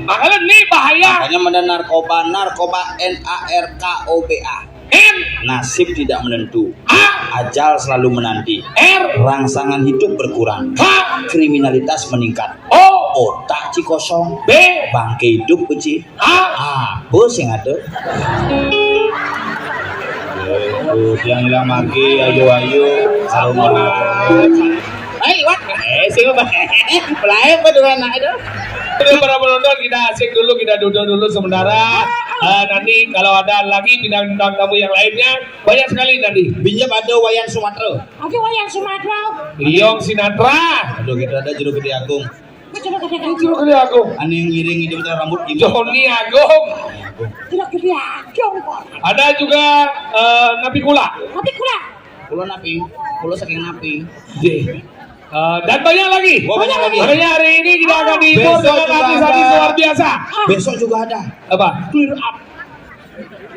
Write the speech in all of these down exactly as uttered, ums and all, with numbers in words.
Makanya ini bahaya. Makanya mendengar narkoba, narkoba, N A R K O B A. N. Nasib tidak menentu. A. Ajal selalu menanti. R. Rangsangan hidup berkurang. K. Kriminalitas meningkat. O. Otak ci kosong. B. Bangke hidup, Ci. A. Apa sing ada? Tuh, yang hilang maki, ayo, ayo. Ayo, liwat. Eh, sih, Pak. Mulai apa dengan anak itu? Jadi, para penonton, kita asik dulu, kita duduk dulu sementara. Eh, nanti kalau ada lagi bintang tamu yang lainnya, banyak sekali nanti. Pinjam ada Wayan Sumatera. Ada Wayan Sumatera. Liong Sinatra. Aduh, kita ada Jero Gede Agung. Jero Gede Agung. Ane yang ngiring itu rambut gimana? Joni Agung. Jero Gede Agung kok. Ada juga eh, Napi Kula. Napi Kula. Kula Napi. Kula saking Napi. Iya. Eh, dan banyak lagi. Oh, banyak lagi. Makanya hari ini kita akan dihibur dengan artis-artis luar biasa. Besok juga ada. Apa? Clear up.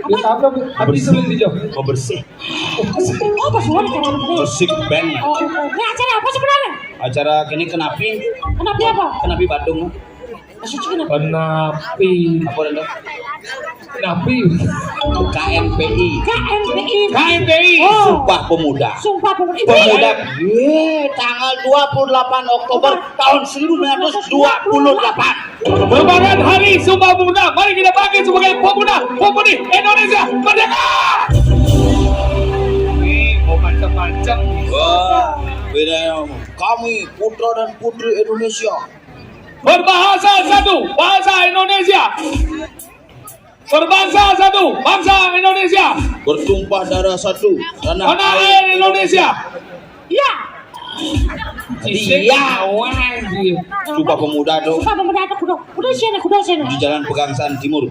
Apa? Apa? Habis itu, Jo. Mau bersih. Apa suara? Bersih band. Oh, oh. Ini acara apa sebenarnya? Acara kene kenapi. Kenapi apa? Kenapi Badung. Maksudnya kenapi? Kenapi. Apa, Ren? Kenapi. K N P I. K N P I. K N P I. Oh. Sumpah Pemuda. Sumpah Pemuda. Pemuda. Ye, tanggal dua puluh delapan Oktober tahun seribu sembilan ratus dua puluh delapan. Merupakan Hari Sumpah Pemuda. Mari kita bangkit sebagai pemuda, pemudi Indonesia Merdeka. Ini mau macam-macam. Wah, beda ya, Om. Kami putra dan putri Indonesia. Berbahasa satu, bahasa Indonesia. Berbangsa satu, bangsa Indonesia. Bertumpah darah satu, tanah air Indonesia. Iya. Iya. Sumpah Pemuda tuh. Sumpah Pemuda tuh kudu. Kudu sini, kudu sini. Di Jalan Pegangsaan Timur.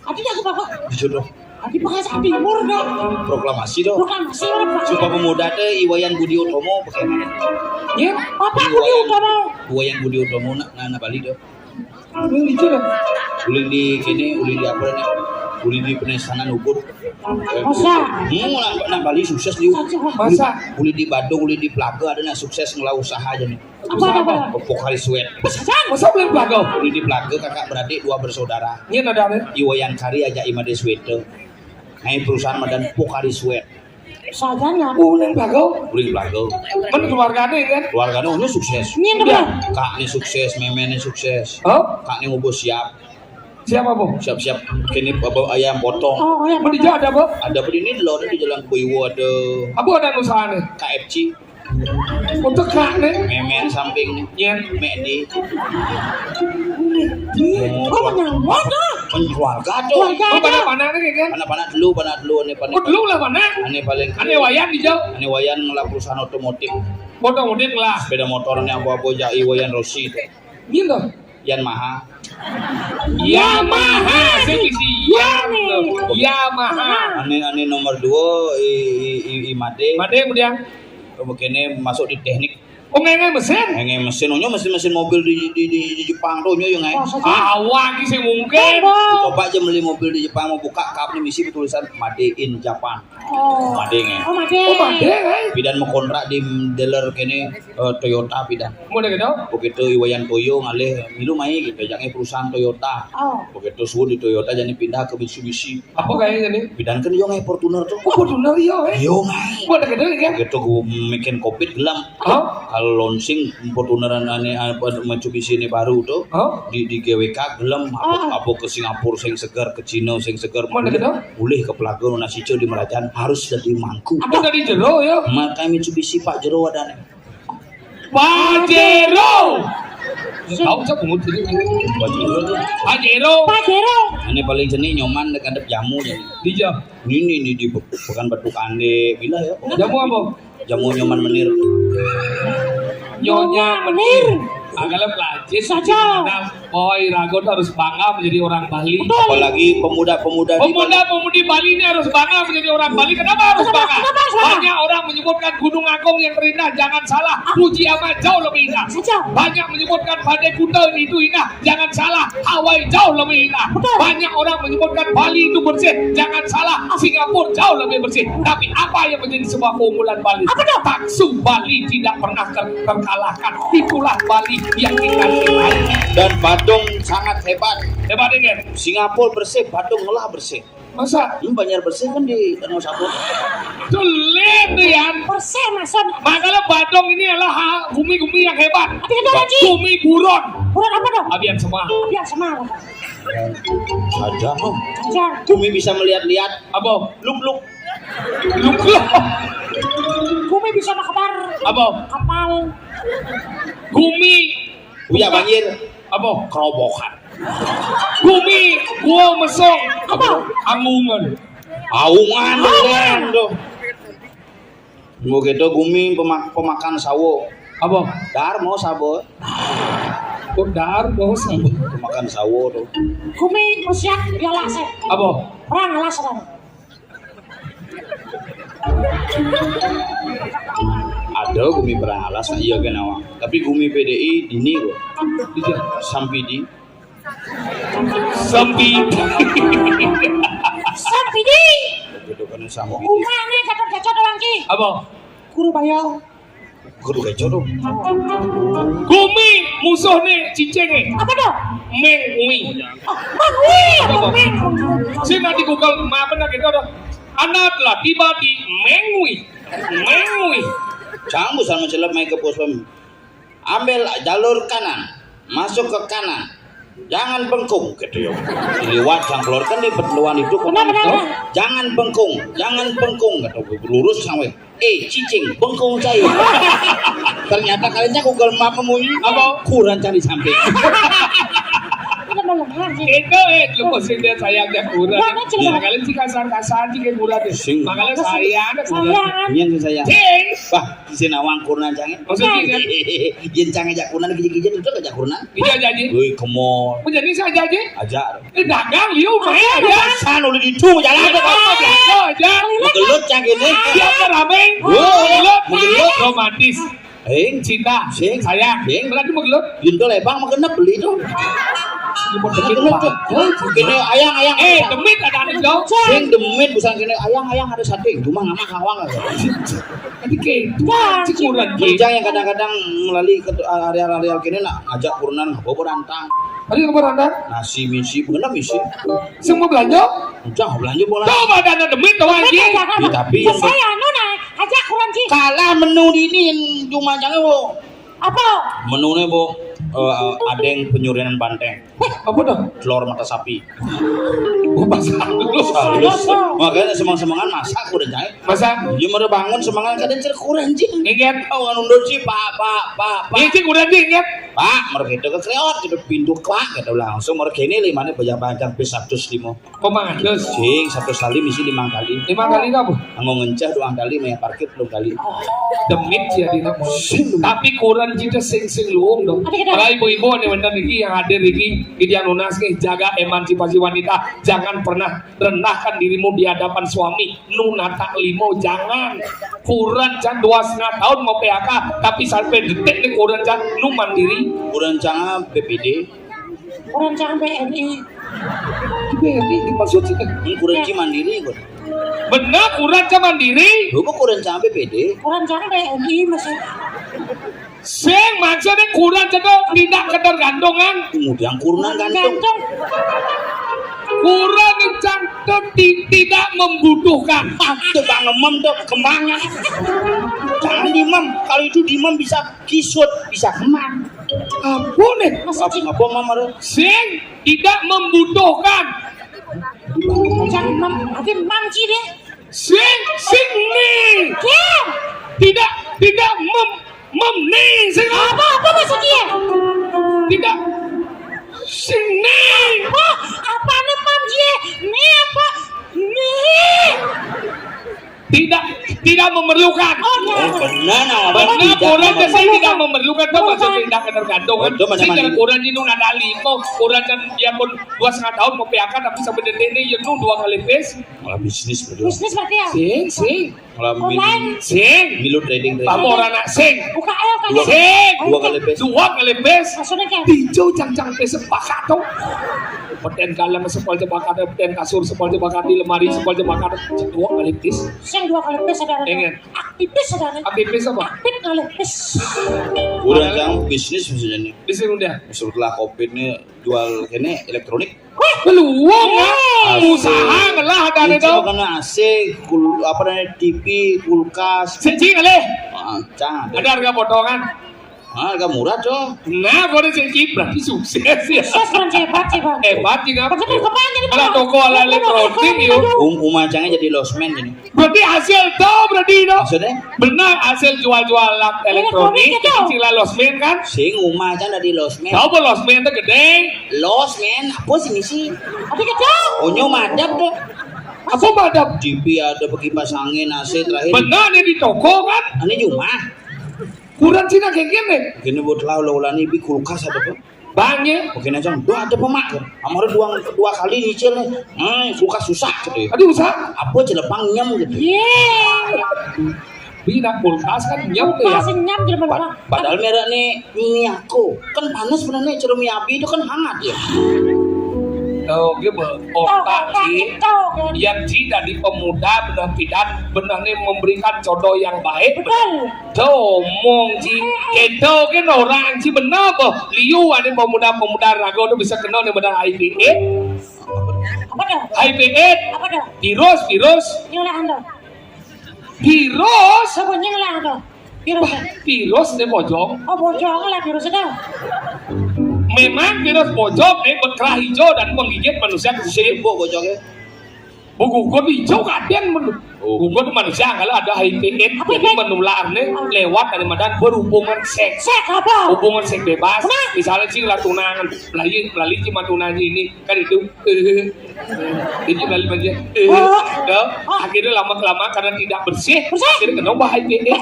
Adi aku bapak. Di jodoh. Adi Pegangsaan Timur dong. Proklamasi tuh. Proklamasi, orang proklamasi. Sumpah Pemuda teh Iwayan Budi Utomo. Iya. Bapak Budi Utomo. Iwayan Budi Utomo nak, nak, nak Bali tuh. Ulin di kene, ulin di apa nih? Ulin di penestanan Ubud. Masa? Hmm, nang, nang Bali sukses dia. Masa? Ulin di Badung, ulin di Plaga ada nak sukses ngelah usaha aja nih. Apa, apa? Pokari sweat. Masa ulin Plaga? Ulin di Plaga kakak beradik dua bersaudara. Ini ada nih. Iwayan Kari aja Imade Sweta. Nah, perusahaan madan Pokari Sweat. Sajanya. Uling Blago. Uling Blago. Mana keluargane kan? Keluargane unya sukses. Ini bener. Kakne sukses, memene sukses. Oh? Kakne ngubuh siap. Siap apa? Siap-siap kene apa ayam potong. Oh, ayam potong. Ada apa? Ada apa ini lho di Jalan Kuiwo ada. Apa ada usahane? K F C. Untuk kakne. Memen samping nih. Yen. Mek di. Oh, keluarga tuh. Keluarga. Oh, pada panak nih kan? Panak-panak dulu, panak dulu, ane paling. Oh, dulu lah panak. Ane paling. Ane Wayan di jauh. Ane Wayan ngelah perusahaan otomotif. Otomotif lah. Sepeda motornya apa-apa aja Iwayan Rossi itu. Gitu. Yan Maha. Yamaha, sing isi Yan. Yamaha. Ane, ane nomor dua i, i, i, i Made. Made kemudian. Begini masuk di teknik. Oh, ngai-ngai mesin? Ngai-ngai mesin, onyo mesin-mesin mobil di, di, di, di Jepang tuh, onyo yang ngai. Awak sih mungkin. Coba aja beli mobil di Jepang, mau buka kap nih misi tulisan Made in Japan. Oh. Made ngai. Oh, Made. Oh, Made ngai. Pidan mau kontrak di dealer kene eh, Toyota pidan. Mau deh gitu? Begitu Iwayan Toyo ngalih, milu mai gitu, jangan perusahaan Toyota. Oh. Begitu suhu di Toyota jadi pindah ke Mitsubishi. Apa kayaknya nih? Pidan kan yo ngai Fortuner tuh. Oh, Fortuner yo, eh. Yo ngai. Buat gede kan? Gitu gue bikin covid gelem. Hah? Kalau launching Fortuneran ane apa Mitsubishi ini baru tuh. Hah? Di di G W K gelem apa, apa ke Singapura sing segar, ke Cina sing segar. Mana gitu? Boleh ke pelaku nasi di Merajan harus jadi mangku. Apa tadi jero ya? Maka Mitsubishi Pak Jero ada nih. Pajero. Tahu siapa pungut ini? Pajero tuh. Pajero. Pajero. Ini paling seni nyoman dekat jamu ya. Di jam. Ini nih di Pekan Batu Kande, bila ya. Jamu apa? Jamu nyoman menir. Nyonya menir. Agak lajit saja. Boy, Rago tuh harus bangga menjadi orang Bali. Betul. Apalagi pemuda-pemuda di Bali. Pemuda-pemudi Bali ini harus bangga menjadi orang Bali. Kenapa harus bangga? Kenapa harus bangga? Banyak orang menyebutkan Gunung Agung yang terindah, jangan salah. Fuji Amat jauh lebih indah. Banyak menyebutkan Badai Kuta itu indah, jangan salah. Hawaii jauh lebih indah. Betul. Banyak orang menyebutkan Bali itu bersih, jangan salah. Singapura jauh lebih bersih. Tapi apa yang menjadi sebuah keunggulan Bali? Apa tuh? Taksu Bali tidak pernah ter- terkalahkan. Itulah Bali yang kita cintai. Dan Pak Badung sangat hebat. Hebat ini. Singapura bersih, Badung ngelah bersih. Masa? Hmm, Banjar bersih kan di Danau Sabon. Tulen tuh ya. Bersih maksud. Makanya Badung ini adalah ha- gumi-gumi yang hebat. Tapi itu, Ji. Gumi buron. Buron apa dong? Abian semua. Abian semua. Saja, oh. Saja. Gumi bisa melihat-lihat. Apa? Luk-luk. Luk-luk. Gumi bisa makebar. Apa? Kapal. Gumi. Uya banjir. Apa? Kerobokan. Gumi, gua mesong. Apa? Angungan. Aungan, aungan tuh. Mau gitu gumi pemak- pemakan sawo. Apa? Dar mau sabo. Kok dar mau sabo? Pemakan sawo tuh. Gumi musiak ya lasep. Apa? Perang alas kan. Ada gumi perang alas, iya kan awang. Tapi gumi P D I dini kok. Iya. Sampidi. Sampi. Sampidi. Gitu kan, Sampidi. Umane Gatot Kaca doang ki. Apa? Guru Bayau. Guru Kaca tuh. Gumi musuhnya cicingnya. Apa tuh? Mengwi. Oh, Mengwi. Apa? Mengwi. Sing nanti Google Map nanti kita udah. Anak lah tiba di Mengwi. Mengwi. Jangan usah mencelep main ke pos pem. Ambil jalur kanan, masuk ke kanan. Jangan bengkung, gitu ya. Liwat yang keluar kan di pertemuan itu. Benar, benar, benar. Jangan bengkung, jangan bengkung, gitu. Lurus sampai. Eh, cicing, bengkung saya. Ternyata kalian Google Map memunyi apa? Kurang cari samping. Benar, benar, benar, Ji. Itu eh lu posting dia sayangnya kurang. Benar, Ji. Nah, kalian sih kasar-kasar sih kayak kurang deh. Sing. Makanya saya ada kurang. Sayang. Iya sih saya. Cing. Wah, di sini awang kurang cangnya. Maksudnya, kan? Yen cangnya jak kurang, gigi-gigi itu aja kurang. Iya, janji. Woi, kemol. Menjadi saya janji. Ajar. Eh, dagang liu main aja. San udah di itu jalan aja. Apa belanja aja? Menggelut cang ini. Siapa rame? Woi, menggelut. Romantis. Eh, cinta, sing, sayang. Sing. Berarti menggelut. Pintu lebang menggenep beli itu. Ini mau demit, Pak. Ini ayang, ayang. Eh, demit ada anu dong. Sing demit bukan kene ayang, ayang ada sate. Cuma ngamak kawang aja. Tapi kayak itu aja kurang, Ji. Kerja yang kadang-kadang melalui ke area-area kene nak ngajak kurenan apa berantang. Tadi apa berantang? Nasi misi, bukan misi. Semua belanja? Udah belanja bola. Coba dana demit tuh, Ji. Ya, tapi yang saya anu nah, ajak kurang, Ji. Kalah menu di ini yang cuma jangan, Bu. Apa? Menunya, Bu, eh, ada yang penyurian banteng. Apa tuh? Telur mata sapi. Oh, pas halus. Halus. Makanya semang-semangan masak udah jahit. Masa? Dia mau bangun semangat kadang cerkur anjing. Ingat. Oh, nundun sih, Pak, Pak, Pak, Pak. Iya, Cik, udah sih, ingat. Pak, mereka itu ke kreot, itu pintu klak, gitu langsung mereka ini lima nih banyak banyak bis satu lima. Kok mangan terus? Sing, satu kali misi lima kali. Lima kali apa? Anggo ngenceh dua kali, mayar parkir dua kali. Demit ya, Dina. Sing. Tapi kurang kita sing-sing luung dong. Tapi kita para ibu-ibu nih, bener nih, yang hadir nih, ini yang nunas nih, jaga emansipasi wanita. Jangan pernah rendahkan dirimu di hadapan suami. Nu nata limo, jangan. Kurang can dua setengah tahun mau P H K, tapi sampai detik nih kurang can nu mandiri. Kurang can B P D. Kurang can B N I. B N I dimaksud sih. Ini kurang can mandiri, kok. Benar, kurang can mandiri. Lu kok kurang can B P D? Kurang can B N I masih. Sing, maksudnya kurang cedok tidak ketergantungan. Kemudian kurungan gantung. Gantung. Kurang cedok ti- tidak membutuhkan. Ah, itu bang ngemem tuh kembangnya. Jangan dimem. Kalau itu dimem bisa kisut, bisa kemang. Apa nih? Apa, apa mamar? Sing tidak membutuhkan. Jangan mem, nanti mem sih deh. Sing, sing nih. Ken. Tidak, tidak mem, mem nih. Sing apa, apa maksudnya? Tidak. Sing nih. Apa? Apa nih mem sih? Nih apa? Nih. Tidak, tidak memerlukan. Oh, benar. Benar, nah, benar, tidak kurang memerlukan. Saya tidak memerlukan tuh maksud tidak ketergantungan. Oh, itu mana sih mana? Kurang di nun ada lima, kurang kan dia pun dua setengah tahun mau P H K tapi sampai detik ini ya nu dua kali pes. Malah bisnis berdua. Bisnis berarti ya? Sing, sing. Online. Sing. Milu trading, trading. Apa orang nak sing? Buka ayo kan. Dua, sing. Dua kali pes. Dua kali pes. Maksudnya kan? Tijo jang-jang pes sepakat tuh. Peten kaleng sepol jebakat, peten kasur sepol jebakat, di lemari sepol jebakat. Dua kali pes. Sing dua kali pes ada. Ingat. Aktivis ada. Aktivis apa? Aktif kali pes. Kurang yang bisnis maksudnya nih. Bisnis udah. Setelah covid nih jual ini elektronik. Peluang ya. Usaha ngelah ada itu. Makanya A C, kul, apa namanya, T V, kulkas. Sing kali. Ah, cang. Ada harga potongan. Ah, harga murah dong. Nah, kalau sing berarti sukses ya. Sukses kan hebat sih, Bang. Hebat sih, nggak? Kalau toko ala elektronik yuk. Um, umacangnya jadi losmen ini. Berarti hasil tuh berarti itu. Maksudnya? Benar hasil jual-jual alat elektronik, jadi sila losmen kan? Sing umacang dari losmen. Tahu apa losmen itu gede? Losmen, apa sih misi? Tapi kecil. Onyo madap tuh. Apa madap? T V ada, kipas angin, A C terakhir. Benar nih di toko kan? Ini cuma. Kurang Cina kayak gini. Gini buat lau lau lani bi kulkas ada tuh. Banyak. Oke, nah, Cang. Dua ada pemak. Amore dua, dua kali nyicil nih. Hmm, kulkas susah gitu ya. Aduh, susah. Apa celepang nyem gitu. Iya. Bina kulkas kan nyem tuh ya. Kulkas nyem, celepang. Padahal merek nih Miyako. Kan panas bener nih, cerum Miyabi itu kan hangat ya. Oke, otak sih. Yang tidak di pemuda benar tidak benar nih memberikan contoh yang baik. Betul. Tuh, omong ci. Kedo kan orang ci bener apa? Liu ada pemuda-pemuda rago tuh bisa kena nih benar I P A. Apa tuh? I P A. Apa tuh? Virus, virus. Nyoleh ando. Virus. Apa nyoleh ando? Virus. Virus nih bojong. Oh, bojong lah virus itu. Memang virus bojong nih berkerah hijau dan menggigit manusia kecil. Bojongnya. Gugur hijau kadang men-, gugur manusia kalau ada I P A, jadi menular nih lewat dari madan berhubungan seks. Seks apa? Hubungan seks bebas. Misalnya sih lah tunangan, lagi lagi cuma tunangan ini kan itu. Eh, ini balik aja. Eh, akhirnya lama kelamaan karena tidak bersih, akhirnya kena bah I P A.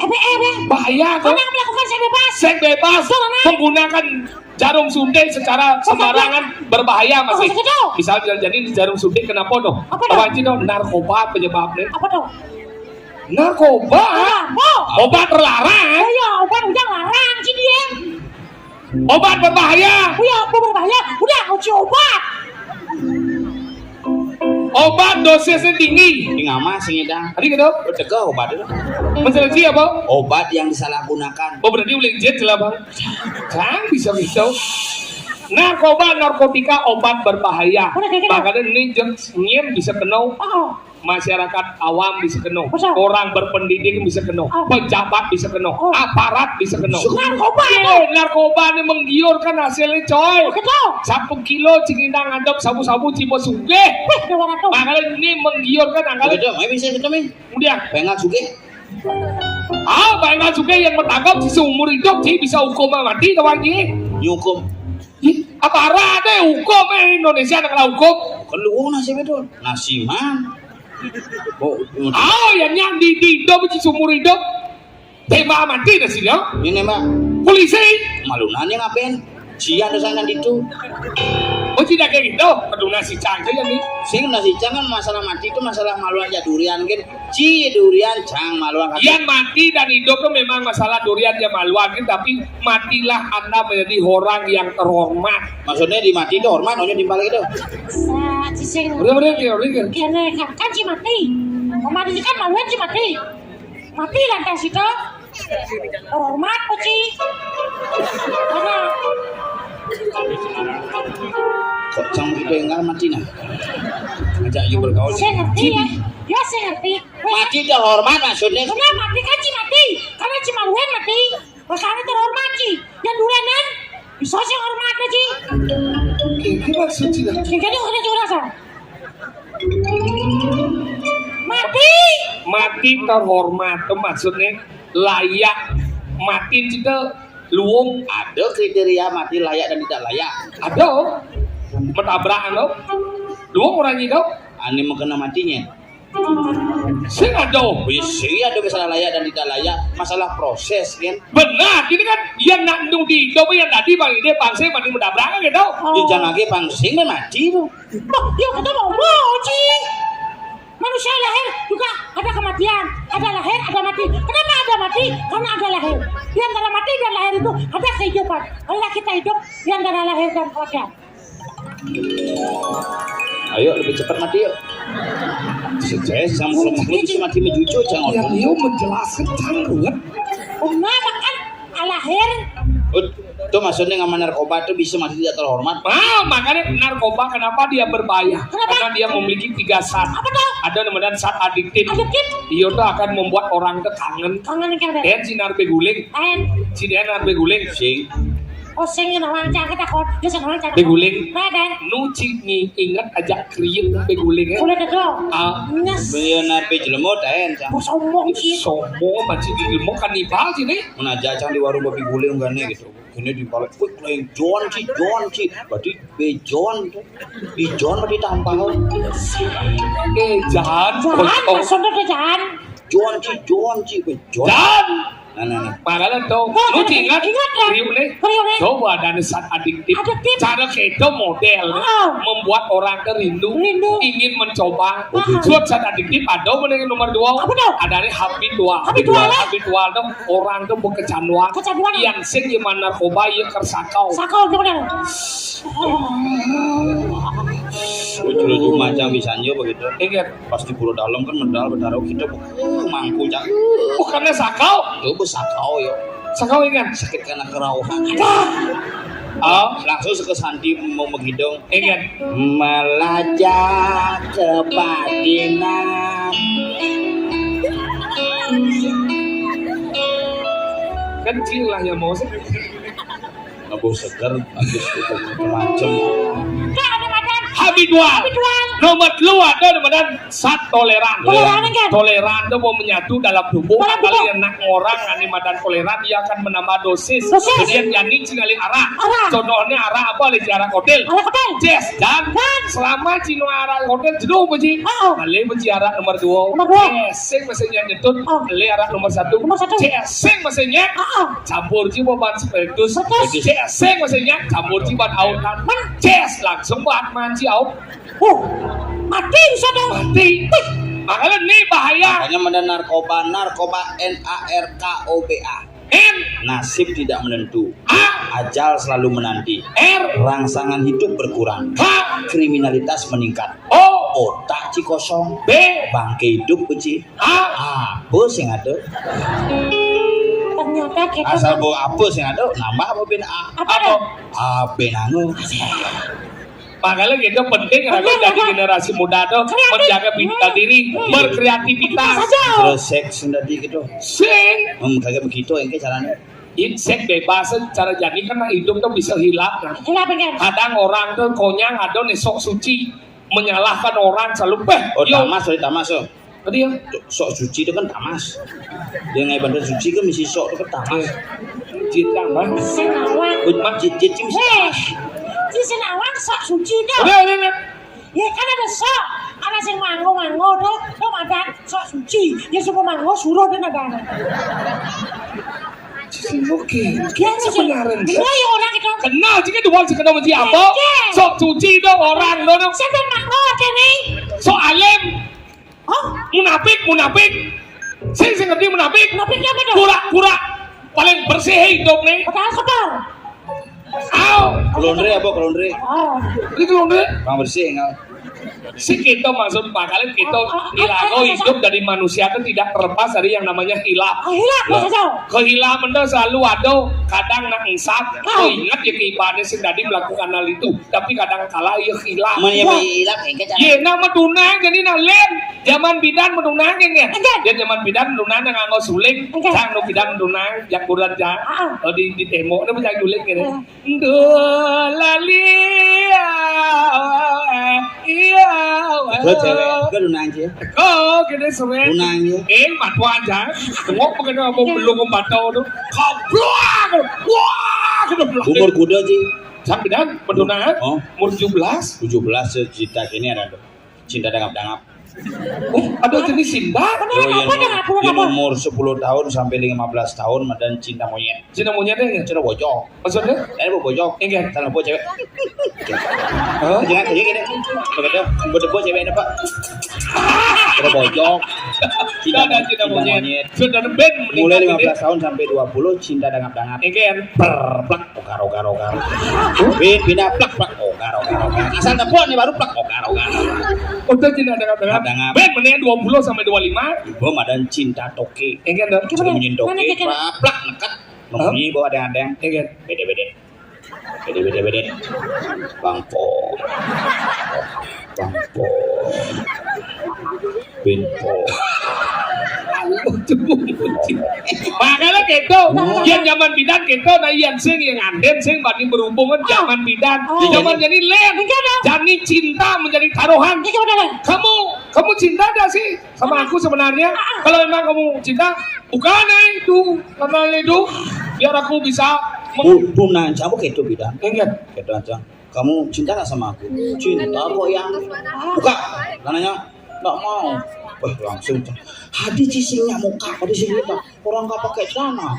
Bahaya tuh. Orang melakukan seks bebas. Seks bebas, menggunakan jarum suntik secara sembarangan berbahaya masih. Misal jadi jarum suntik kenapa dong? Apa dong? Narkoba penyebabnya. Apa dong? Narkoba. Obat terlarang. Oh iya, obat udah larang sih dia. Obat berbahaya. Oh iya, obat berbahaya. Udah, uji obat. Obat dosisnya tinggi. Ini ngama sih ngedang. Tadi gitu. Cegah obat itu. Mencegah apa? Obat yang disalahgunakan. Oh, berarti uling jet lah, Bang. Kan bisa gitu. Narkoba, narkotika, obat berbahaya. Makanya ini jeng nyem bisa kena. Masyarakat awam bisa kena. Orang berpendidikan bisa kena. Pejabat bisa kena. Aparat bisa kena. Narkoba. Narkoba ini menggiurkan hasilnya, coy. Satu kilo cingindang adep sabu-sabu cibo sugih. Makanya ini menggiurkan angkanya. Bisa kita mi. Kemudian pengen sugih. Ah, pengen sugih yang bertangkap seumur hidup sih bisa hukum mati kawan ini. Hukum. Apa ada hukum Indonesia nak kena hukum? Keluar nasib itu. Nasib mah. Oh, yang yang di di hidup sih seumur hidup. Tembak mati dah sih ya. Ini mah polisi. Malu nanya ngapain? Cia ada sana itu. Oh, tidak kayak gitu. Aduh, nasi cang saja nih. Sing nasi cang kan masalah mati itu masalah malu aja durian kan. Ci durian cang malu. Yang mati dan hidup tuh memang masalah durian ya malu kan, tapi matilah Anda menjadi orang yang terhormat. Maksudnya di mati itu hormat, hanya timbal itu. Udah, udah, udah, udah. Kene kan, kan ci mati. Mati kan malu ci mati. Mati lantas itu. Hormat, Poci. Kok cang itu yang nggak mati nah? Ngajak you bergaul. Saya ngerti ya. Ya, saya ngerti. Mati terhormat maksudnya. Benar, mati kan ci mati. Karena ci maluan mati. Makanya terhormat ci. Yang durianan bisa sih hormat ci. Oke, ini maksud ci dah. Sing jadi udah curah sa. Mati. Mati terhormat tuh maksudnya layak mati itu luung. Ada kriteria mati layak dan tidak layak. Ada. Menabrak anu. Luung orang itu. Ani mau kena matinya. Sing ada. Bisa ada masalah layak dan tidak layak, masalah proses kan. Benar, ini kan yang nak nung di itu yang tadi bang ini bangsa mati menabrak gitu. Di jangan lagi bangsa mati tuh. Bah, ya kita mau mau ci. Manusia lahir juga ada kematian, ada lahir, ada mati. Kenapa ada mati? Karena ada lahir. Di antara mati dan lahir itu ada kehidupan. Marilah kita hidup di antara lahir dan kematian. Ayo, lebih cepat mati, yuk. Sukses sama kalau mau bisa mati mencucu, jangan. Yang dia menjelaskan cangkruk. Benar, kan? Lahir. Ut, itu maksudnya sama narkoba itu bisa mati tidak terhormat. Nah, makanya narkoba kenapa dia berbahaya? Kenapa? Karena dia memiliki tiga zat. Apa tuh? Ada namanya zat adiktif. Adiktif. Iya tuh akan membuat orang tuh kangen. Kangen yang ada. Dan sinar beguling, Lain. sinar beguling. Sing. Oh, sing yang orang cakep takut. Dia sing orang cakep. Beguling. Nah, dan. Nu cik ngi ingat aja kriuk beguling ya. Boleh deh, dong. Ah, Nyes. Beliau nabi jelemo taen. Bos sombong sih. Sombong banget sih, mau kanibal sini. Menajak cang di warung babi guling kan gitu. Ini di balik, wih, lain John sih, John sih. Berarti bejon tuh. Bejon berarti tampal. Eh, jangan. Jangan, maksudnya tuh jangan. John sih, John sih, bejon. Jangan. Nah, nah, nah. Makanya tuh, lu ingat Ingat, kan? Kriuk nih. Kriuk nih. Coba ada zat adiktif. Adiktif. Cara keto model Ah. membuat orang ke rindu, Rindu. ingin mencoba. Ah. Suat zat adiktif ada mana yang nomor dua? Apa tuh? Ada nih habitual. Habitual, eh? Habitual tuh orang tuh mau kecanduan. Kecanduan. Yang sing gimana narkoba ya kersakau. Sakau tuh benar. Lucu-lucu macam bisanya begitu. Ingat, Pas di Pura Dalam kan medal bedaro kita, uh, mangku cang. bukannya sakau. Coba sakau ya. Sakau ingat. Sakit karena kerauhan. Oh, Langsung ke Santi mau menghidung. ingat. Melajah ke Padinang. Kecil lah yang mau sih. Ngebuh seger, habis itu macam-macam. Enggak ada badan. Habitual. Habitual. Nomor dua ada badan zat toleran. Toleran, kan? Toleran itu mau menyatu dalam tubuh. Dalam tubuh. Kali anak orang ini madan toleran, dia akan menambah dosis. Dosis. Jadi yang jadi tinggalin arah. Arah. Contohnya arah apa? Lagi arah hotel. Arah hotel. Yes, dan Dan. Selama cino arah hotel jenuh puji. Oh. Balik puji arah nomor dua. Nomor dua. Yes, sing mesinnya nyetut. Oh. Balik arah nomor satu. Nomor satu. Yes, sing mesinnya. Ah, ah. Campur ji buat spiritus. Spiritus. Yes, sing mesinnya. Campur ji buat autan. Men. Yes, langsung buat manci aut. Oh, mati bisa dong. Mati. Makanya ini bahaya. Makanya ada narkoba, narkoba N A R K O B A. N. Nasib tidak menentu. A. Ajal selalu menanti. R. Rangsangan hidup berkurang. K. Kriminalitas meningkat. O. Otak ci kosong. B. Bangke hidup ci. A. Apa sing ada? Ternyata kita Asal bawa apa sing ada? Nambah apa ben A? Apa tuh? A benangu. Makanya kita penting Penting, jadi apa? Generasi muda tuh Kreatif. Menjaga bintang diri, berkreativitas. Saja. Terus seks tadi gitu. Sing. Hmm, kagak begitu yang caranya. Insek bebas, cara jadi kan hidup tuh bisa hilang. Nah, Enggak pengen. Kadang orang tuh konyang ada nih sok suci, menyalahkan orang selalu beh. Oh, Yo, tamas, sorry, tamas, oh. Tadi ya. Sok suci itu kan tamas. Dia ngai bantuan suci kan mesti sok itu kan tamas. Cinta mah. Sing awang. Oh, mak jit jit mesti Hei, tamas. Ci sing awang sok suci dong. Udah, udah, udah. Ya kan ada sok. Ada sing manggo-manggo tuh. Tuh ada sok suci. Ya semua manggo suruh dan ada. Oke. Ya sih. Kebenaran. Iya ya orang itu. Kenal juga dua sih kenal mesti apa? Iya. Sok suci dong orang dong. Siapa yang manggo aja nih? Sok alim. Oh, Munafik, munafik. Sing sing ngerti munafik. Munafik apa tuh? Pura-pura paling bersih hidup nih. Padahal kotor. Aw, Kelondre apa kelondre? Oh. Ini kelondre. Bang bersih enggak? Si kita maksud bakal kita ilago hidup dari manusia itu tidak terlepas dari yang namanya hilaf. Oh, hilaf, Mas Ajo. Kehilapan itu selalu ada, kadang nak ngesat. Oh. Oh, ingat ya kehilapan sing tadi melakukan hal itu, tapi kadang kala ya hilaf. Mana yang Iya. main hilaf enggak cara? Iya, nama tunang jadi nalen. Zaman bidan menunang ya. Enggak. Ya zaman bidan menunang yang nganggo suling. Enggak. Sang nu bidan menunang, jakuran jang. Ah. Oh, di di tembok itu bisa suling gitu. Ah. Duh, lali, iya, iya. Ke cewek, ke lunang sih. Kok gede seren. Lunang ya. Eh, matuan jang. Tengok bukan apa belum membatau tu. Kablak. Wah, kena belak. Umur kuda sih. Sang bidan menunang. Oh, Umur tujuh belas. tujuh belas cerita kini ada tuh. Cinta dangap-dangap. Oh, ada jenis cinta. Benar, apa dah? Apa Yang apa? umur sepuluh tahun sampai lima belas tahun madan cinta monyet. Cinta monyet deh. Cinta bocok. Maksudnya? Eh, bocok. Enggak. Tanah bocok cewek. Hah? Jangan kayak gini. Begitu. Buat bocok cewek apa? Ada bojok. Cinta, ada cinta monyet. Sudah ben mulai lima belas tahun sampai dua puluh cinta dangap-dangap. Eken. Perplak, ogar, ogar, ogar. Bin pindah plak, plak, ogar, ogar, ogar. Asal tepuk nih baru plak, ogar, ogar, ogar. Untuk cinta dangap-dangap. Dangap. Ben mendingan dua puluh sampai dua lima. Ibu madan cinta toke. Eken dong. Cinta monyet toke. Plak, plak, nekat. Membunyi bawa adeng-adeng. Eken. Bede-bede. Bede-bede-bede. Bangpo. Bangpo. Binpo. Makanya gitu. Yang zaman bidan gitu, nah yang sing yang anden sing bani berhubungan zaman bidan. Zaman jadi lem. Jadi cinta menjadi taruhan. Kamu, kamu cinta gak sih sama aku sebenarnya? Kalau memang kamu cinta, buka nih itu, karena itu biar aku bisa meng- Bu, tunang, kamu gitu bidan. Enggak. Gitu aja. Kamu cinta nggak sama aku? Cinta kok yang buka. Lananya nggak mau. Wah, langsung tuh. Hadi cisingnya muka, hadi sing kita orang nggak pakai celana.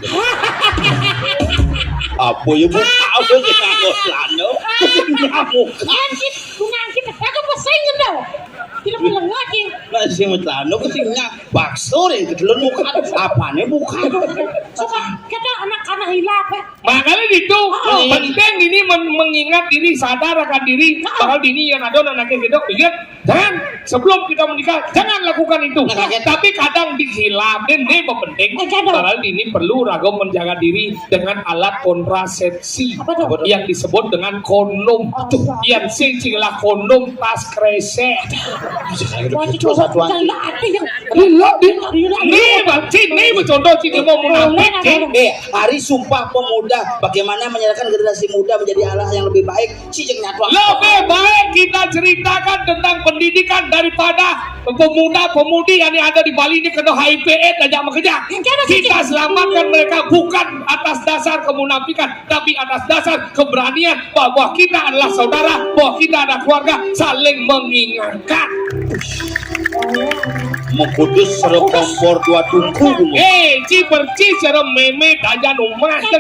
Apa ya buka apa sih nggak celana? Cisingnya muka. Aku masih ngendal. Tidak melengah sih. Lah sing celana ke singnya bakso yang kedelon muka. Apanya buka? Suka kita anak-anak hilap. Makanya itu penting ini men- mengingat diri, sadar akan diri. Bakal dini yang ada anaknya gitu, ingat, jangan, sebelum kita menikah jangan lakukan itu. Tapi kadang dihilapin nih penting. Padahal ini perlu ragu menjaga diri dengan alat kontrasepsi yang disebut dengan kondom. Yang sing cing lah kondom tas kresek. Wah, itu satuan. Ini lo di ini bang cing, ini contoh cing mau munafik cing. Eh, hari Sumpah Pemuda, bagaimana menyatakan generasi muda menjadi alat yang lebih baik. Cicing nyatu. Lebih baik kita ceritakan tentang pendidikan daripada pemuda-pemudi yang ada di Bali ini kena H I V AIDS aja makanya. Kita selamatkan mereka bukan atas dasar kemunafikan, tapi atas dasar keberanian bahwa kita adalah saudara, bahwa kita ada keluarga, saling mengingatkan. Mengkudus sero kompor dua tungku. Eh, ci perci sero meme dajan umah cek.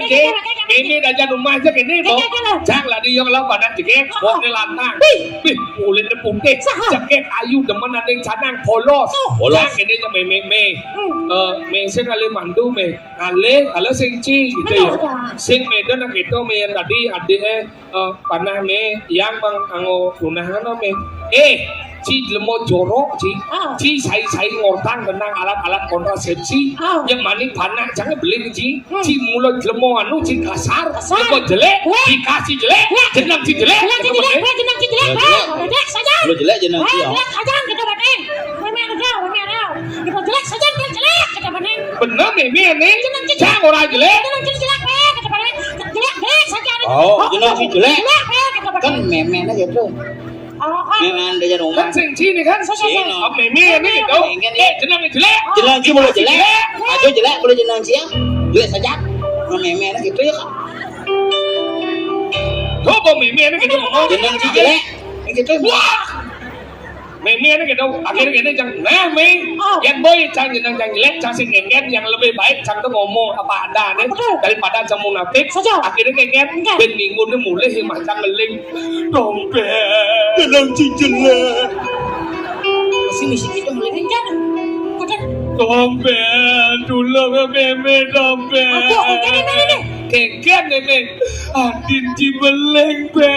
Meme dajan umah cek ini, Bo. Jang lah di yang lawan anak cek. Bo ne lantang. Bih, kulit putih. Cek ayu demen ada yang canang polos. Polos. Jang ini cek meme me. Eh, me sing kali mandu me. Kali, kalau sing ci gitu ya. Sing medan gitu me yang tadi adik eh eh, panah me yang bang anggo punah ano me. Eh, ci lemo jorok ci. Ci sai-sai ngortang tentang alat-alat kontrasepsi. Yang maning panah jangan beli ci. Ci mulut lemo anu ci kasar. Lemo jelek, ci kasih jelek, jenang ci jelek. Jelek saja. Mulut jelek jenang ci. Jelek saja kita batin. Meme ada, meme ada. Kita jelek saja kita jelek kita batin. Bener meme nih. Jangan orang jelek. Jenang ci jelek. Oh, jenang ci jelek. Kan meme gitu. Meme ada di rumah. Kan sing ci ini kan. Sing. Oh, meme ini gitu. Eh, jenang ci jelek. Jenang ci boleh jelek. Aja jelek boleh jenang ci ya. Jelek saja. Meme gitu ya. Tuh, kok meme ini gitu ngomong. Jenang ci jelek. Gitu. Wah. Meme ini gitu, akhirnya gini cang, nah me, yang boy cang jenang cang jelek, cang sing ngeket, yang lebih baik cang tuh ngomong apa ada nih daripada cang munafik. Akhirnya ngeket, ben minggu nih mulai sih macam ngeling, dompet, jenang ci jelek. Masih misi kita mulai. Dompet, dulu ke meme dompet. Keket nih me, adin ci beleng be.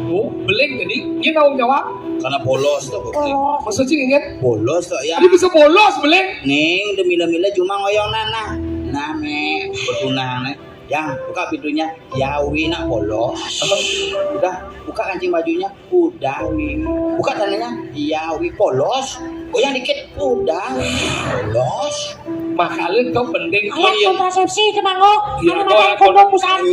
Oh, beleng tadi, dia tahu jawab. Karena polos tuh. Maksudnya ingat? Polos tuh ya. Jadi bisa polos beleng. Ning, demi mila-mila cuma ngoyong nana. Nah me, betunang nih. Yang buka pintunya, yawi nak polos. Udah, buka kancing bajunya, udah wi. Buka tanahnya, yawi polos. Goyang dikit, udah polos. Makanya itu penting. Alat kontrasepsi itu manggo. Iya, alat kondom pusat.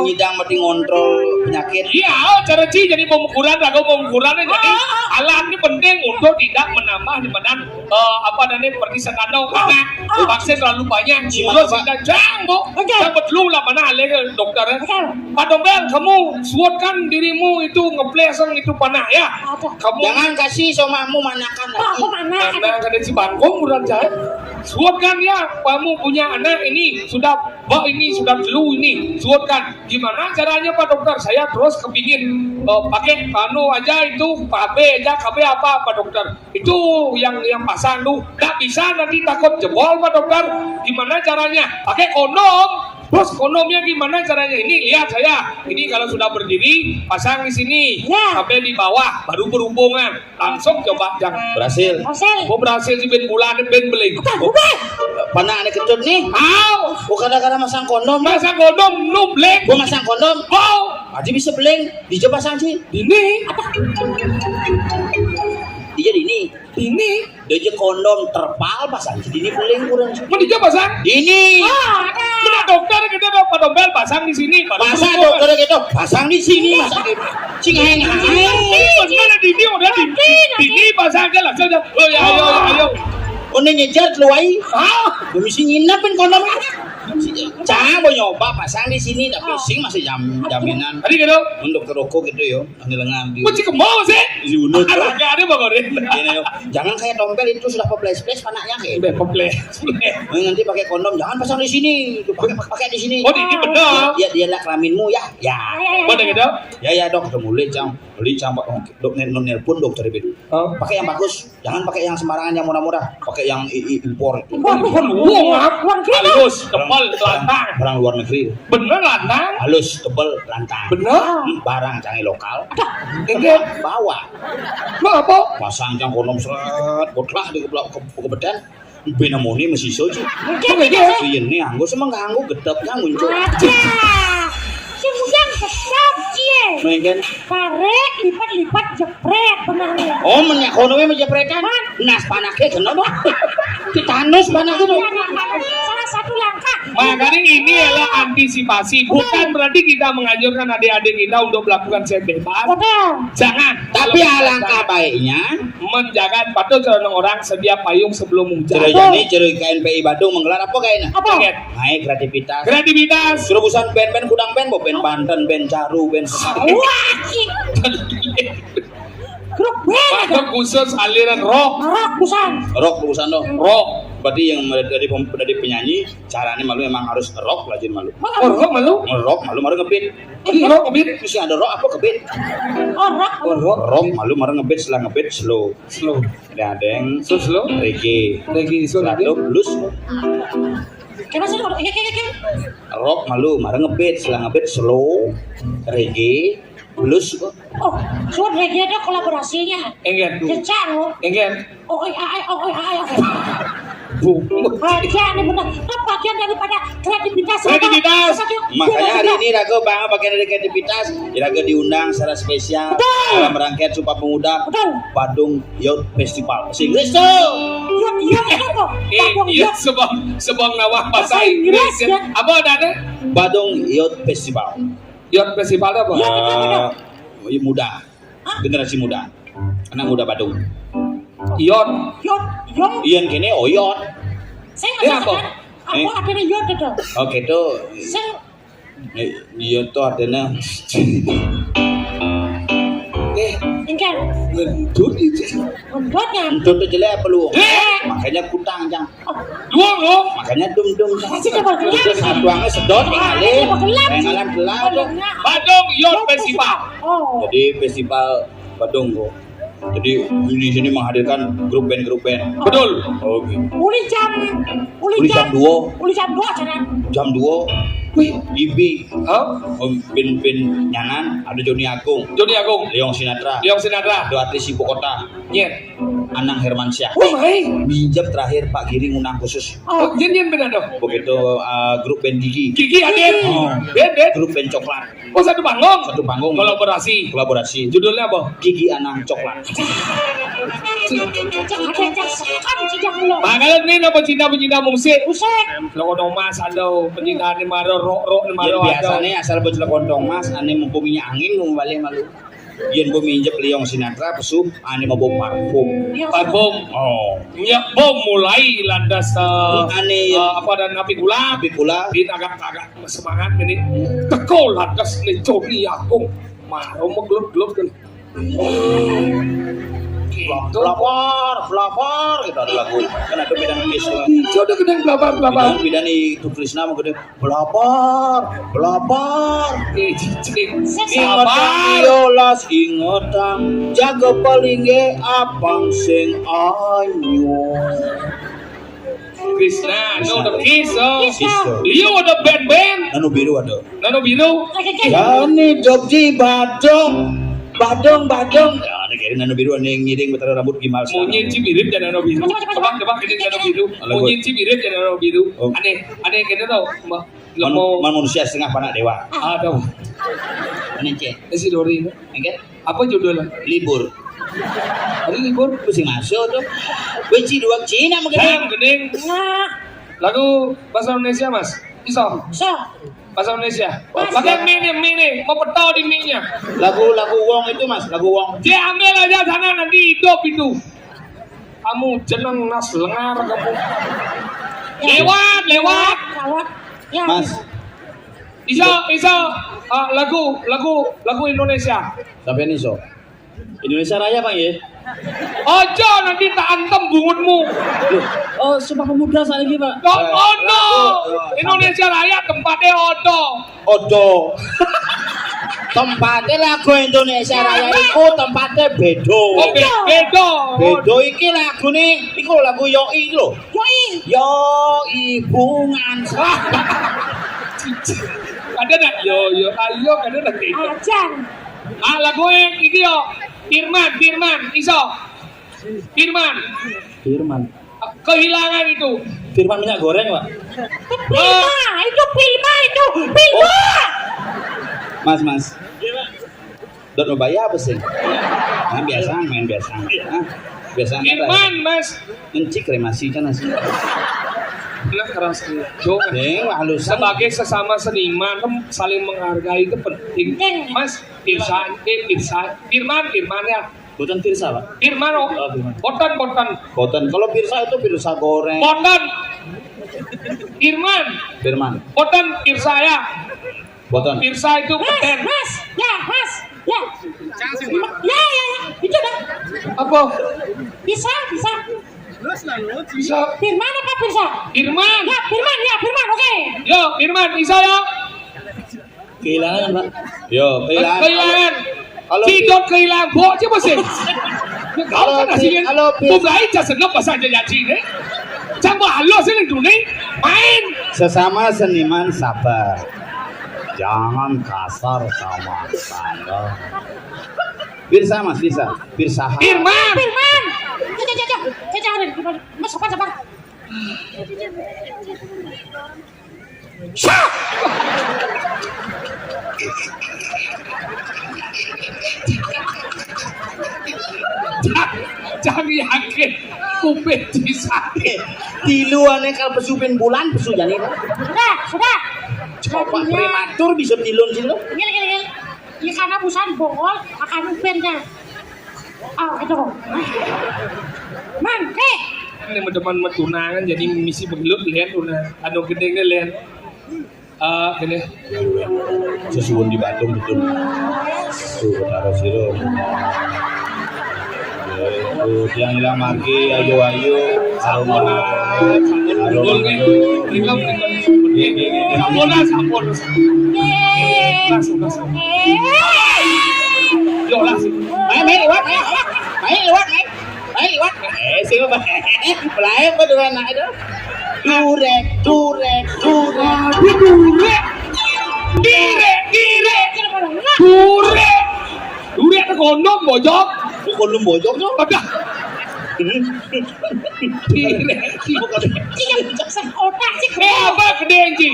Nyidang mesti ngontrol penyakit. Iya, cara ci jadi pengukuran, ragu pengukuran jadi alat ini penting untuk tidak menambah di badan eh, apa namanya pergi sekandau karena vaksin terlalu banyak. Terus kita jang bu, kita betul lah mana alih ke dokter. Pak Dombel, kamu suatkan dirimu itu ngeplesan itu panah ya. Kamu jangan kasih somamu manakan lagi. Mana ada si bangkong kurang jahit. Suutkan ya, kamu punya anak ini sudah, bah, ini sudah telu ini. Suutkan. Gimana caranya, Pak Dokter? Saya terus kepingin, eh, pakai anu aja itu, K B aja, K B apa, Pak Dokter? Itu yang, yang pasang tuh. Nggak bisa, nanti takut jebol, Pak Dokter. Gimana caranya? Pakai kondom. Terus kondomnya gimana caranya? Ini lihat saya. Ini kalau sudah berdiri, pasang di sini. Ya. Sampai di bawah, baru berhubungan. Langsung coba, Jang. Berhasil. Berhasil. Oh, berhasil sih, ben bulan, ben beling. Apa? Ubah. Panak ané kecut nih. Au. Oh, kadang-kadang masang kondom. Masang kondom, nu beling. Gua masang kondom. Au. Aja bisa beling. Dija pasang sih. Dini. Apa? Dija dini. Dini. Dija kondom terpal pasang sih. Dini beling kurang sih. Mun dija pasang? Dini. Ah, ada. Bener, dokter, kita ada Pak Dombel pasang di sini. Baru Masa berhubungan. Dokter gitu? Pasang di sini, masa di sing aing aing. Bener, dini udah di, dini pasang aja langsung aja. Oh ya, ayo, ayo, ayo. Udah nyejar telu ai. Ah. Demi si nginep kan kono. Cang mau nyoba pasang di sini, tapi sing masih jam, jaminan. Tadi gitu. Untuk toko gitu yo, anu lengan di. Kok cik mau sih? Si unut. Alah, gak ada, Bang Orin. Gini, yo. Jangan kayak Dombel itu sudah peples-ples panaknya kayak. Udah peples. Nah, nanti pakai kondom, jangan pasang di sini. Itu pakai, pakai di sini. Oh, ini benar. Ya, dia lah kelaminmu ya. Ya. Mana gitu? Ya, ya, Dok, ketemu Lih, Cang. Lih, Cang, Pak, Dok, nel-, nelpon dokter itu. Oh. Pakai yang bagus. Jangan pakai yang sembarangan, yang murah-murah. Pakai yang i-, i-, impor. Impor, impor, wah, luar negeri. Halus, tebal, lantang. Barang luar negeri. Bener lantang. Halus, tebal, lantang. Bener. Hmm, barang canggih lokal. Ada. Enggak. Bawa. Lo apa? Pasang cang kondom seret, botlah di kepala ke, ke bedan. Bina moni masih iso, Ci. Mungkin. Iya, nih, anggo sama nggak anggo gedepnya muncul. Ada. Si Ujang tetap, Cie. Mungkin. Tarik, lipat-lipat, jepret, bener nih. Oh, menyak kono wé menjepretan. Man. Nas panake kena, Bang. Titanus panake tuh. Iya, iya, iya. Salah satu langkah. Makanya ini adalah antisipasi. Bukan berarti kita menganjurkan adik-adik kita untuk melakukan seks bebas. Betul. Jangan. Tapi alangkah baiknya menjaga patuh cara orang sedia payung sebelum hujan. Jero jani, jero K N P I Badung menggelar apa kayaknya? Apa? Oke. Naik kreativitas. Kreativitas. Suruh busan band-band, kudang band, bo band Banten, band Caru, band. Wah, grup band. Banten khusus aliran rock. Rock busan. Rock busan dong. Rock. Berarti yang dari, dari pem-, dari penyanyi, caranya malu emang harus rock lah, Jin, malu. Oh, rock malu? Rock malu, malu ngebeat. Iya, rock ngebeat. Mesti ada rock apa ngebeat? Oh, rock. Oh, rock. Rock malu, malu ngebeat, setelah ngebeat slow. Slow. Ada yang so slow. Reggae. Reggae, so reggae. Ratu blues. Coba sih, oke, oke, oke. Rock malu, malu ngebeat, setelah ngebeat slow. Reggae, blues. Oh, sudah reggae ada kolaborasinya. Enggak. Cecak, lo. Enggak. Oh, oh, ah, ah, oh, oh, ah, ah. Bungut. Aja nih bener. Kan bagian daripada kreativitas. Kreativitas. Apa? Makanya hari ini raga bang bagian dari kreativitas. Raga diundang secara spesial. Betul. Dalam rangkaian Sumpah Pemuda. Betul. Badung Youth Festival. Bahasa Inggris tuh. Youth, youth itu apa? Eh, Badung youth youth. Sebang, sebang nawah bahasa Inggris, ya. Apa ada, ada? Badung Youth Festival. Youth Festival itu apa? Youth itu apa, dong? Eh, muda. Generasi muda. Anak muda Badung. Ion. Yot, yot. Ian kene oyot. Saya nggak tahu apa? Apa artinya yot itu? Oke, itu. Saya. Eh, yot itu artinya. Eh, enggak. Gendut itu. Gendut ya? Gendut itu jelek apa lu? Eh. Makanya kutang, Jang. Dua, lo. Makanya dum-dum. Masih coba gelap. Itu satuannya sedot, ah, kali. Coba gelap. Yang alam gelap. Oh, tuh. Badung Youth Festival. Oh. Jadi festival Badung kok. Jadi di sini menghadirkan grup band-grup band. Betul. Oke. Uli jam, uli jam dua. Uli jam dua sana. Jam dua. Wih, Ibi. Hah? Om Bin Bin Nyanan, ada Joni Agung. Joni Agung. Leong Sinatra. Leong Sinatra. Ada artis ibu kota. Nyet. Anang Hermansyah. Oh, hai. Minjem terakhir Pak Giri ngundang khusus. Oh, yen, yen bener dong. Begitu, eh, grup band Gigi. Gigi ada. Oh. Band, band. Grup band coklat. Oh, satu panggung. Satu panggung. Kolaborasi. Kolaborasi. Judulnya apa? Gigi Anang Coklat. Makanya ini apa cinta pecinta musik? Musik. Lo kono mas ada pecinta ini maro rock rock ini maro ada. Biasanya asal bocil kontong mas, ane mumpung angin mau balik malu. Yen mbok minjep Leong Sinatra pesu ane mabok parfum. Parfum. Oh. Nyebom mulai lantas, eh, ane, eh, apa dan api gula. Api gula. Bin agak-agak semangat ini. Teko lantas ne Joni Agung. Maro megelut-gelut kan. Pelapar, pelapar, gitu ada lagu. Kan ada beda nih, Kis, tuh. Ijo udah gedeng pelapar, pelapar. Beda, beda nih, itu Krisna mah gedeng. Pelapar, pelapar. Eh, cicing. Ingetang biolas, ingetang jaga palingge apang sing anyu. Krisna, no, the Kis, oh. Kis, oh. Iya, ada band-band. Nano Biru ada. Nano Biru. Jani dogji badong, badong, badong. Ya, ada kayaknya Nano Biru ada yang ngiring betara rambut gimbal. Monyet sih mirip ya Nano Biru. Coba, coba, coba. Tebak, tebak, ini Nano Biru. Monyet sih mirip ya Nano Biru. Oh. Aneh, aneh kayaknya tau. Man-, manusia setengah panak dewa. Aduh. Aneh, Cek. Eh, si Dori ini. Oke. Apa judulnya? Libur. Ada libur? Pusing masuk tuh. Benci dua Cina mungkin. Yang mending. Nah. Lagu bahasa Indonesia, Mas. Iso. Iso. Bahasa Indonesia. Pakai mie nih, mie nih. Mau petol di mie-nya. Lagu-lagu wong itu, Mas, lagu wong. Dia ambil aja sana, nanti hidup itu. Kamu jeneng nas lengar kamu. Ya. Lewat, lewat. Lewat. Ya. Mas. Iso, iso. Ah, lagu, lagu, lagu Indonesia. Sampai iso. Indonesia Raya, Pak, ya? Ojo, nanti tak antem bungunmu. Loh, oh, Sumpah Pemuda saat ini, Pak. Oh, oh, no. Indonesia Raya tempatnya odo. Odo. Tempatnya lagu Indonesia Raya itu tempatnya bedo. Oh, be-, bedo. Bedo iki lagu nih, iku lagu Yoi lho. Yoi. Yoi bungan. Ada nak? Yo, yo, ayo, ada nak? Ajan. Ah, lagu yang iki yo. Firman, Firman, iso. Firman. Firman. Kehilangan itu. Firman minyak goreng, Pak. Itu Pilma, itu Pilma, itu Pilma. Oh. Mas, Mas. Dot mau bayar apa sih? Nah, biasa main biasa. Hah? Biasa. Firman, Mas. Mencik kremasi kan nasi. Nah, keras nih. Dong. Deng, wah, lu sang. Sebagai sesama seniman, saling menghargai itu penting. Deng. Mas, Pirsa, eh, Pirsa, Firman, Firman ya. Boten Pirsa, Pak. Firman, oh. Oh, Firman. Boten, boten. Boten. Kalau Pirsa itu Pirsa goreng. Boten. Firman. Firman. Boten, Pirsa ya. Boten. Pirsa itu Mas, keten. Mas, ya, Mas, ya. Ya, ya, ya. Itu dah. Apa? Bisa, bisa. Bisa. Firman apa Pirsa? Firman. Ya, Firman, ya, Firman, oke. Yo, Firman, bisa ya. Kehilangan, Pak. Yo, kehilangan. Kehilangan. Kalau Cidot kehilangan, bok, siapa sih? Kalau kan hasilnya, kalau Pir-, pembaik jasa nggak pas aja jadi nih. Coba halus ini dulu nih, main. Sesama seniman sabar. Jangan kasar sama tetangga. Pirsa, Mas, Pirsa. Pirsa. Firman. Firman. Caca, caca, caca, ada di depan. Mas, sabar, sabar. Sah! Jangan yakin kuping disakit. Tilu aneh kalau pesu pin bulan, pesu jani. Sudah, sudah. Coba prematur bisa tilun sih lo. Gini, gini, gini. Ini karena busan bongol, akan upin ya. Ah, itu. Man, eh. Ini teman tunangan jadi misi begelut lihat tunang. Anu gedenya lihat. Eh, gini. Sesuwun di Batung betul. Tuh, taruh siro. Tuh, yang hilang mati, ayo, ayo. Aroma. Aroma. Sampun, sampun. Langsung, langsung. Yo, langsung. Main, main, lewat, main. Main, lewat, main. Main, lewat. Eh, sing apa? Mulai apa dengan anak itu? Durek, durek, durek. Aduh, durek. Direk, direk. Durek. Durek ke kondom, bojok. Kondom bojok, tuh. Ada. Direk. Iya, otak sih. Eh, apa gede, Ci?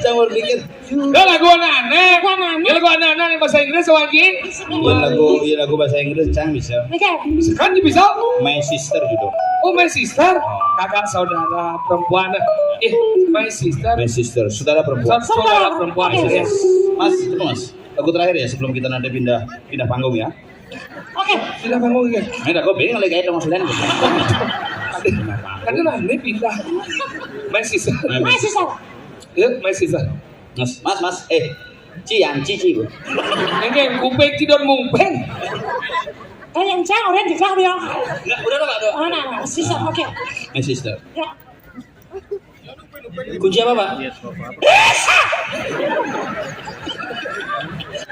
Saya mau pikir. Ya, lagu anak-anak. Lagu anak-anak. Ya, lagu anak-anak yang bahasa Inggris, Wan, Ci? Ya, lagu, ya, lagu bahasa Inggris, Cang, bisa. Oke. Bisa, kan, bisa? My Sister judul. Oh, My Sister. Oh. Kakak saudara perempuan. Eh, My Sister. My Sister, saudara perempuan. Sa-, saudara perempuan, oke, ya. Mas, itu, Mas. Lagu terakhir ya, sebelum kita nanti pindah, pindah panggung ya. Oke. Pindah panggung ya. Ini aku bingung lagi, kayak dong, Mas Len. Kan itu lah, ini pindah. My Sister. My Sister. Ya, My Sister. Mas, Mas, Mas, eh, Ci, yang Ci, Ci, Bu. Ini yang kuping, Ci, don mungpeng. Kayak encang orang juga dia. Enggak, udah, Pak, tuh. Oh, nah, nah, sister, oke. My sister. Ya. Kunci apa, Pak?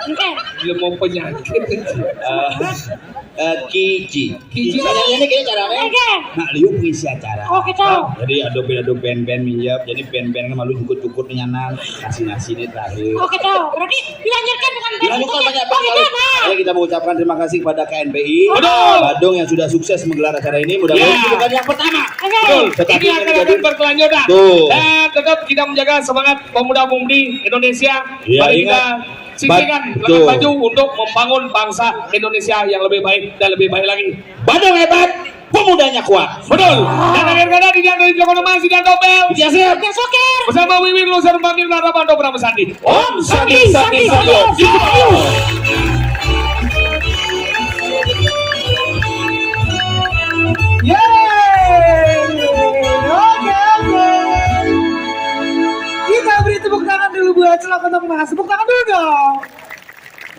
Oke. Dia mau penyakit. Eh, eh, Kiji. Kiji. Ini kayaknya cara apa? Oke. Nah, Liu pengisi acara. Oke, tahu. Jadi ada band-band minjab. Jadi band-band kan malu cukur-cukur nih nyanan. Kasih nasi nih terakhir. Oke, tahu. Berarti dilanjutkan dengan band Dilanjutkan berikutnya. banyak Oke, sekali. tahu, Pak. Ya, kita mengucapkan terima kasih kepada K N P I Betul. Badung yang sudah sukses menggelar acara ini. Mudah-muahan Ya. bukan yang pertama. Oke. Betul. Tetapi Ini yang akan menjadi akan berkelanjutan. Betul. Dan tetap kita menjaga semangat pemuda-pemudi Indonesia. Ya, Mari ingat. kita sisihkan Bat- lengan betul. Maju untuk membangun bangsa Indonesia yang lebih baik dan lebih baik lagi. Badung hebat, pemudanya kuat. Betul. Dan akhir kata di Joko Nama, Sidan Topel. Ya, siap. Oke, Sokir. Bersama Wiwi Luser Pamir dan Rabando Pramesandi. Om Santi Santi, Santi Santi, Santi. Santi. Yeay. Oke, oke. Kita beri tepuk tangan dulu buat Celok untuk Mas. Tepuk tangan dulu dong.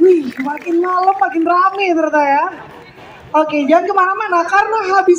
Wih, makin malam makin rame ternyata ya. Oke, jangan kemana-mana karena habis